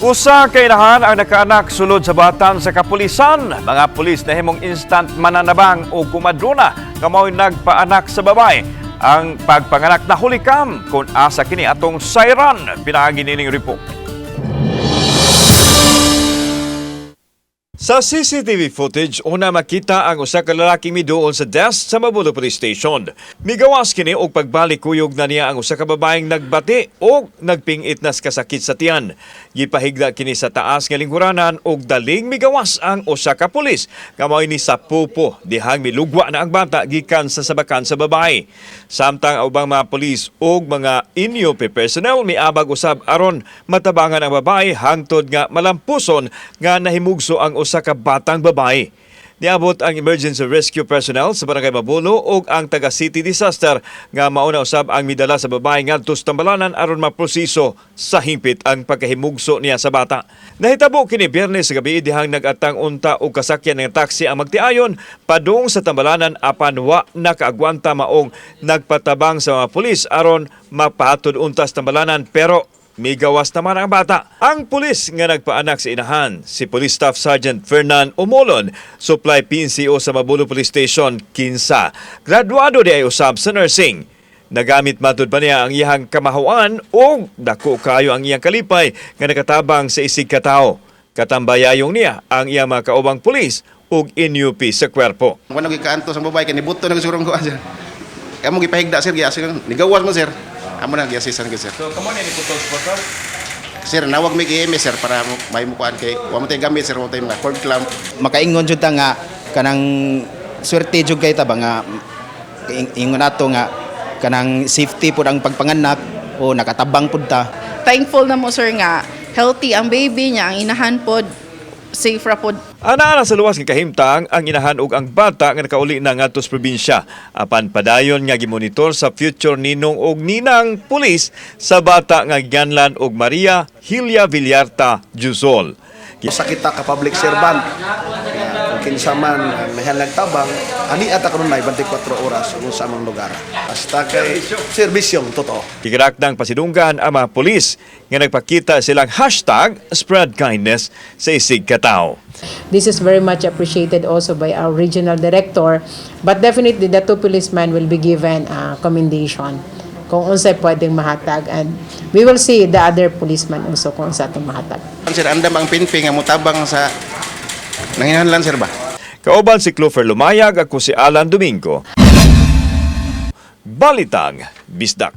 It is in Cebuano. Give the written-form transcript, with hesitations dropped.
Usa ka inahan ang nakaanak sulod sa batan sa kapulisan. Mga pulis nahimong instant mananabang o kumadrona nga mao'y nagpaanak sa babae. Ang pagpanganak na hulikam kung asa kini atong sayran, pinaagi nining report. Sa CCTV footage, una makita ang usa ka lalaking miduol sa desk sa Mabolo Police Station. Migawas kini og pagbalik kuyog na niya ang usa ka babaeng nagbati og nagpingit na sa kasakit sa tiyan. Gipahigda kini sa taas nga lingkuranan og daling migawas ang usa ka pulis nga mao'y ni sa pupo dihang milugwa na ang bata gikan sa sabakan sa babae. Samtang ang ubang mga pulis ug mga NUP personnel miabag usab aron matabangan ang babae hangtod nga malampuson nga nahimugso ang usa ka batang babae. Niabot ang emergency rescue personnel sa Barangay Mabolo ug ang taga City Disaster nga mauna usab ang midala sa babae ngadto sa Tambalanan aron maproseso sa hingpit ang pagkahimugso niya sa bata. Nahitabo kini Biyernes sa gabi dihang nagatang unta og kasakyan ng taxi ang magtiayon padung sa Tambalanan apan wa nakaagwanta, maong nagpatabang sa mga pulis aron mapahatod unta sa Tambalanan, pero migawas naman ang bata. Ang pulis nga nagpaanak sa inahan, si Police Staff Sergeant Fernan Omolon, supply PNCO sa Mabolo Police Station, kinsa. Graduado di ay usab sa nursing. Nagamit matud pa niya ang iyang kamahuan o dako kayo ang iyang kalipay nga nakatabang sa isig katao. Katambayayong niya ang iyang mga kaubang pulis ug NUP sa kwerpo. Kung ano gikaanto sa babae kay nibuto na siguro ko, sir. Kamo gipahigda, sir, giasi nigawas mo, sir. Amo na giasisan ko, sir. So kamo ni putol sa Sir, nawag mi EMS, sir, para may mukuan kay wa mo tay gamit, sir, wa mo tay mga cord clamp. Makaingon jud ta nga kanang swerte jud kay ta ba nga ingon nato nga kanang safety pud ang pagpanganak o nakatabang pud ta. Thankful na mo, sir, nga healthy ang baby niya, ang inahan pod safe ra pod. Ana sa luwas nga kahimtang ang inahan ug ang bata nga nakauli na ngadto sa probinsya. Apan padayon nga gimonitor sa future ninong og ninang pulis sa bata nga giganlan og Maria Hilia Villarta Jusol. Sa kita ka public servant, kung kinsa man ang nagtabang ani ata karon nay 24 oras kung sa among lugar basta kay serbisyong totoo. Gigarakdang pasidunggan ang mga pulis nga nagpakita silang #SpreadKindness sa isig katawo. This is very much appreciated also by our regional director. But definitely, the two policemen will be given a commendation kung unsay pwedeng mahatag, and we will see the other policeman also kung unsa atong mahatag. Sir, andam ang PNP nga motabang sa nanginahanglan, sir ba. Kauban si Clover Lumayag, ako si Alan Domingo. Balitang Bisdak.